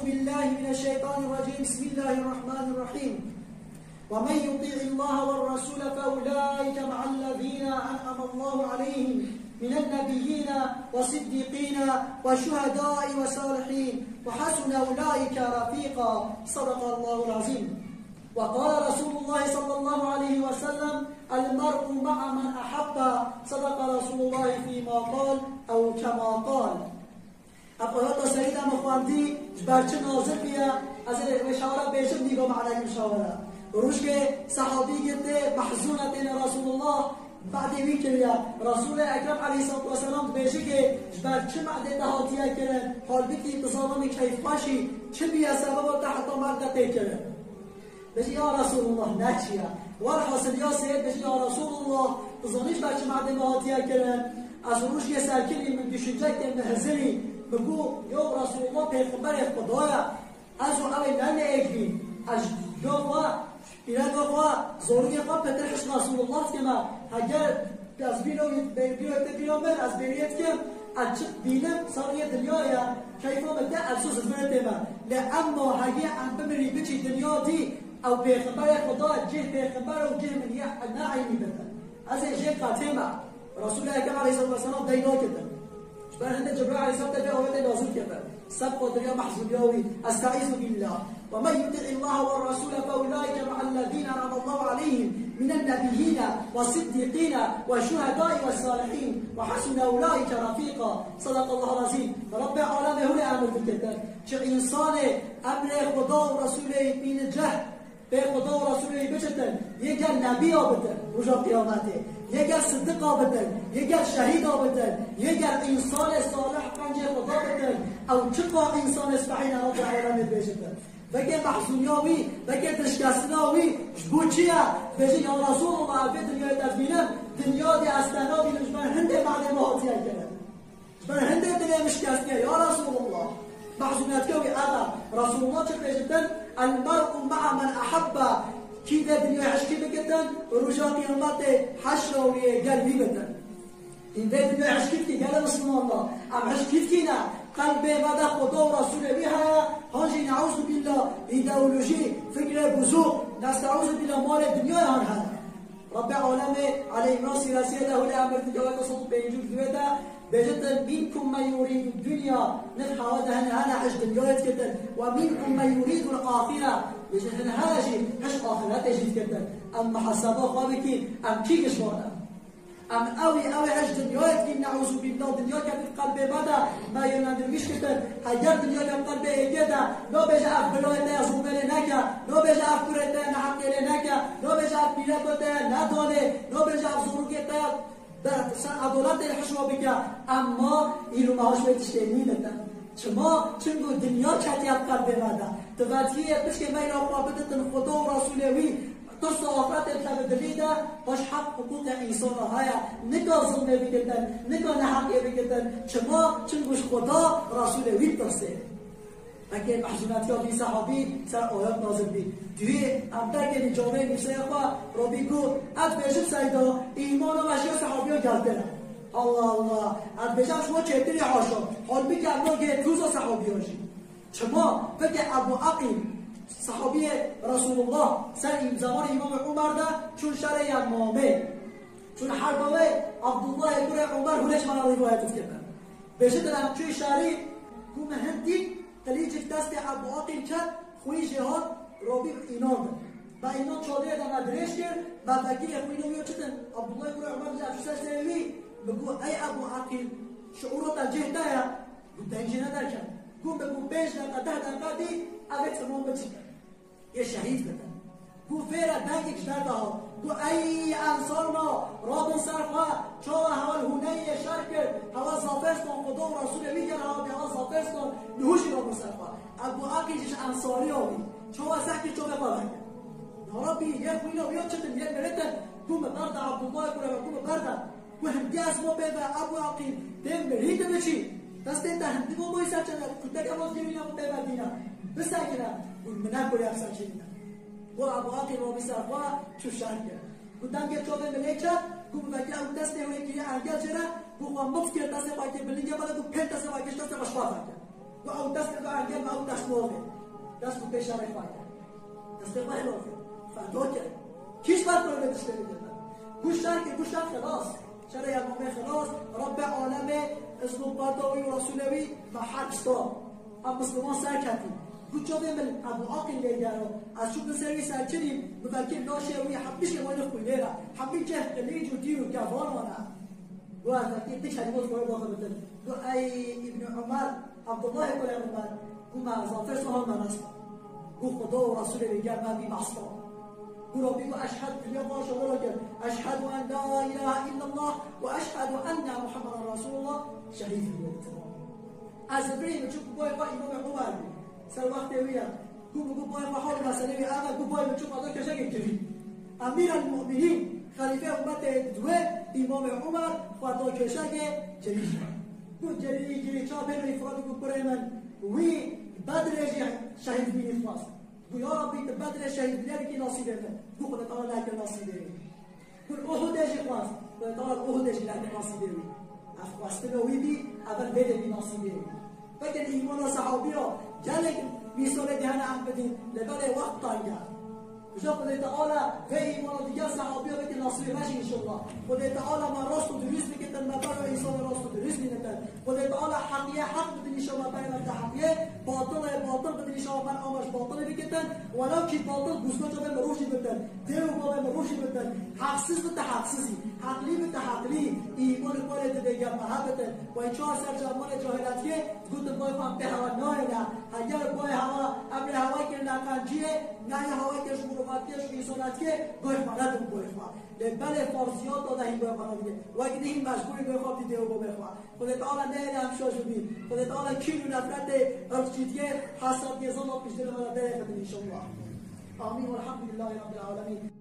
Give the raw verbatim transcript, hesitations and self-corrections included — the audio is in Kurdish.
بالله من الشيطان الرجيم. بسم الله الرحمن الرحيم. ومن يطع الله والرسول فأولئك مع الذين أنعم الله عليهم من النبيين والصديقين والشهداء والصالحين وحسن أولئك رفيقا. صدق الله العظيم. وقال رسول الله صلى الله عليه وسلم: المرء مع من أحب. صدق رسول الله فيما قال أو كما قال. Ev ayeta serî de me xwendî, ji ber çi nazil bûye, ez ê wê şawara bêjim, nîva manayê wî şawara. Rojkê sehabî girtê, mehzûn e têne Resulullah, badê wî kiriye. Resulê Ekrem aleyhissalatu vesselam dibêje ki, ji ber çi madê te hatiye kirin, halbikî tu zananî keyfxweşî, çi bûye sebeba te heta mad te tê kirin? Bêjî, ya Resulullah, ne çi ye? Werhasil ya sêr bêjî, ya Resulullah, tu zanî ji ber çi madê me hatiye kirin? Ez rojkê serkirî, min düşüncekê, min hizirî, min got, ya Resulullah, pêxemberê Xuda ye. Ez û ew ê ne li êk bîn. Ez ji dûya xwe, ji pîreka xwe, zorûkê xwe pitir hişk Resulullah dikeme. Heger ez bîno, bê-, bîno te bîno min, ez bêriyê dikim, ez çi bînim, sariyê dinya ye, keyfa min te, ez soz zivire tême. Lê emma hegê em bimirî biçî dinya dî, ew pêxemberê Xuda, cih pêxember û cih min ye, ne eynî bide. Ez ê jê qetême. Resulê Ekrem aleyhissalatu vesselam dey nakirdim. Ji ber hindê Cibrail aleyhisselam te vê ayetê nazil kirdi. Seb xatir ya mehzûniya wî. Estaizu billah. ومن يطع الله والرسول فأولئك مع الذين أنعم الله عليهم من النبيين والصديقين والشهداء والصالحين وحسن أولئك رفيقا. صدق الله العظيم. Rabbê alemê hûn ê emir dikirtin. Çi însanê emrê Xuda û Resulê bîne ceh, pê Xuda û Resulê biçitin, yê gel nebiya bitin, roja qiyametê, yê gel siddiqa bitin, yê gel şehîda bitin, yê gel însanê salih pencê Xuda bitin, ew çiqa însanê spehîna Rabbê alemê dibêjitin. Veke mehzûniya wî, veke dişkestina wî, ji bo çi ye? Dibêje, ya Resulullah, ez vê dinyayê te dibînim, dinya dê ez te nabînim, ji ber hindê madê me hatiye kirin. Ji ber hindê dilê min şikestiye, ya Resulullah. Mehzûniyetiya wî ev e. Resulullah çi dibêjitin? El mer'u ma'a men ahabbe. Kî vê dinyayê hişkî bikitin, roja qiyametê heşra wî yê gel wî bitin. Hîn vê dinyayê hişkî dikî, gelê Misliman, em hişkî dikî ne? Qelbê me de Xuda û Resûlê wî heye, han jî neûzubîllah, îdeolojî, fikrê bozuk, nesteuzubillah, malê dinyayê han heye. Rabbê alemê, Alê Îmran sîresiyê de hûn ê emir dike, weke sed û pêncî û duwê de, bêjite, "Minkum men yurîdu dunya", nif hewa de hene, hene hiş dinyayê dikitin. "Ve minkum men yurîdul axire", bêjit, hene hene jî hiş axiretê jî dikitin. Em mihaseba xwe bikîn, em kî giş wan in? Em ew ê, ew ê hiş dinyayê dikîn, neûzubîllah, dinya ketî qelbê me de, me yönlendirmiş kitin. Heger dinya ket qelbê êkê de, nabêje ev birayê te ye zulmê lê neke, nabêje ev kurê te ye neheqê lê neke, nabêje ev pîreko te ye nedalê, nabêje ev zorûkê te ye Ber ser edaletê hişwa bike, emma îro me hişwê tiştê nîdite. Çima? Çimku dinya ketiye qelbê me de. Tu vediyê pişkê me îro xwe biditin Xuda û Resûlê wî, tirsa axretê te bi dilî de, paş heq hiqûqê însana heye. Nika zulmê bikitin, nika neheqiyê bikitin. Çima? Çimku ji Xuda, Resûlê wî ditirsê. Vekê mehzûnetiya vî sehabî ser ayet nazil bî. Duyê em derkevî camê nîvsaya xwe, Robî got, "Ez dibêjim Seyda, îmana me ji ya sehabiya geltir e." Allah Allah, ez dibêjim ji we çêtir e haşa. Halbikî em nagihê tûza sehabiya jî. Çima? Vekê Ebu Eqîl, sehabiyê Resûlullah, ser îm-, zemanê Îmamê Umer de çûn şerê Yemamê. Çûn herba wê, Abdullahê kurê Umer hûn ê ji me re rîwayet dikevin. Bêjin em çûyî şerî, ku me hin dît, Qilîcik destê Ebu Aqîl ket, xwî jê hat, Robî înandin. Me înan çadiyê de me dirêj kir, me vekirê xwînê wî çitin, Abdullah kurê Umer ji ser serê wî, bi got, "Ey Ebu Aqîl, şiûra te cih te ye?" Got, "Deng jê ne derket." Got, "Bi got pênc deqa, deh deqa dî, ev ê temam biçin." Yê şehîd bitin. Ku vê re dengek ji derve hat. Ku ey ensarna, rabin ser xwe, çawa hewa li Huneyê şer kir, hewa zafêr stan, Xuda û Resûlê wî ger hewa bê hewa zafêr stan, niho jî rabin ser xwe. Ebu Aqîl jî ji ensariya wî. Çawa seh kir, çavê xwe vekir. Ya Rabbî, yê xwîna wî ya çitin, yê mirîtin, ku min berda Abdullah kurê me, ku min berda. Ku hindî ez bo pê ve, Ebu Aqîl, tê mirî tu biçî. Destê te hindî bo boy serçene, ku te kevaz girîne bo pê ve dîne. Bisekine, ku mine ku yek serçene. Ku Ebu Aqîl bo bi ser xwe çû şer kir. Ku dengê çavê min lê çet, ku min vekir ew destê wê kiriye engel jê re, ku xwe mif kir destê xwe kir bilingê xwe de, ku pê destê xwe kir destê xwe ji xwe vekir. Ew destê xwe encam, ew dest navê. Dest û pê şerê xwe ye. Destê xwe navê. Feda kir. Kîş ber kir vê tiştê bikir. Got şer kir, got şer xelas. Şerê Yemamê xelas. Rebbê alemê, izn û berda wî û Resûlê wî me herb sta. Em Misliman serketî. Got çavê min, Ebû Aqîl lê gero. Ez çû bin ser wî serkirîm, min vekir laşê wî hemî şê wayne xwînê re. Hemî ceh qilîc û tîr û kevanan e. Got ez vekir ti kelîmot xwe bitin. Got ey Îbnî Umer, Abdullahê kurê Umer, got me zafê sohan me nesta. Got Xuda û Resûlê lê gel me bî behsta. Got Rabbî got eşhed, dinya baş ola kir. Eşhedû en la ilahe illallah ve eşhedû enne Muhammeden Resulullah, şehîd bû. Ez birî min çû ku boy xwe Îmamê Umer bû. Ser wextê wî ye. Ku min got boy xwe hol meselê wî ev e, ku boy min çû xwe da keşekê kirî. Emîr el Mu'minîn, xelîfeya ummetê diwê Îmamê Umer xwe da keşekê kirî. Ku kirî, kirî, ça bêne îfradî ku kurê min wî Bedrê jî şehîd bînî xwest. Got ya Rabbî, tu Bedrê şehîdbûnê bikî nasîbê min. Got Xwedê Teala neke nasîbê wî. Got Uhudê jî xwest. Xwedê Teala Uhudê jî neke nasîbê wî. Ev xwestina wî bî, ev vê de bî nasîbê wî. Vekir îmana sehabiya, gelek mîsalê dî hene em bidîn, lê belê wext teng e. Ji Xwedê Teala vê îmana digel sehabiya bike nasîbê me jî înşallah. Xwedê Teala me rast û dirûst bikitin, me ber wê însanê rast û dirûst bînitin. Xwedê Teala heqiye heq bidinîşa me, peyvê me heqiye, batilê batil bidinîşa me, ber ama ji batilê bikitin. Welaw kî batil guzgoça vê mirov jî bitin, dê û bavê mirov jî bitin. Heqsiz bite heqsizî, heqlî bite heqlî. Îmanê xwe lê divê gel me hebitin. Wey çar ser ji emanê cahîletiyê digotin, bay xwe em pê hewa nayêne. Heger bay hewa, em rê hewa kirine qenciyê, nayê hewa kir ji mirovatiyê, ji însanetiyê, bay xwe nedin bay xwe. Lê belê ferziyata de hîn bay xwe nedin. Wek nihî mecbûrî bay xwe bidî dê û bavê xwe. Xwedê Teala neyêne em şaş bibîn. Xwedê Teala kîn û nefretê, irqçîtiyê, hesadiyê, zilm û piştê li me de derêxin înşallah. Amîn. Welhamdulillahî Rabbil Alemîn.